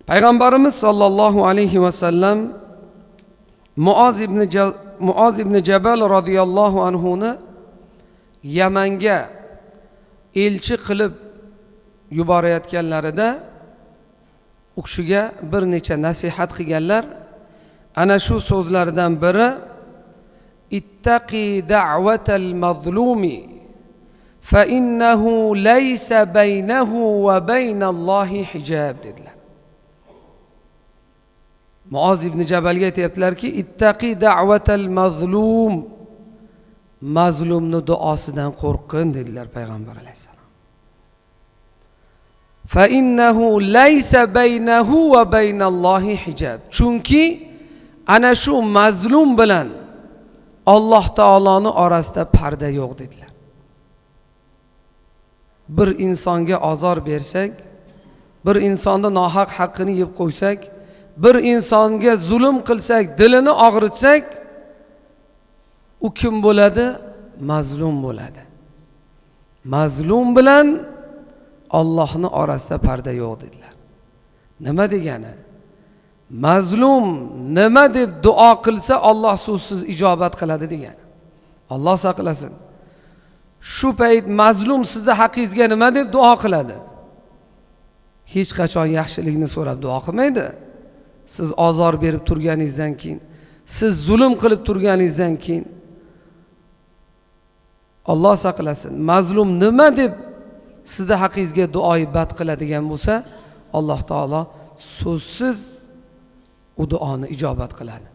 Payg'ambarimiz sollallohu alayhi vasallam Muoz ibn Jabal roziyallohu anhuni Yamanga elchi qilib yuborayotganlarida u kishiga bir necha nasihat qilganlar. Ana shu so'zlaridan biri: ittaqi da'vatal mazlumi fa innahu laysa baynahu va baynallohi hijab dedilar. Muoz ibn Jabalga aytyaptilarki, ittaqi da'vatal mazlum, mazlumni duosidan qo'rqin dedilar payg'ambar alayhissalom. Fa innahu laysa baynahu va baynallohi hijab. Chunki ana shu mazlum bilan Alloh taoloni orasida parda yo'q dedilar. Bir insonga ozor bersak, bir insonni nohaq haqqini yeb qo'ysak, bir insonga zulm qilsak, dilini og'ritsak, u kim bo'ladi? Mazlum bo'ladi. Mazlum bilan Allohning orasida parda yo'q dedilar. Nima degani? Mazlum nima deb duo qilsa Alloh so'zsiz ijobat qiladi degani. Alloh saqlasin. Shu payt mazlum sizni haqqingizga nima deb duo qiladi? Hech qachon yaxshilikni so'rab duo qilmaydi. Siz ozor berib turganingizdan keyin, siz zulm qilib turganingizdan keyin, Alloh saqlasin, mazlum nima deb sizni haqqingizga duoibat qiladigan bo'lsa, Alloh taolo so'zsiz u duoni ijobat qiladi.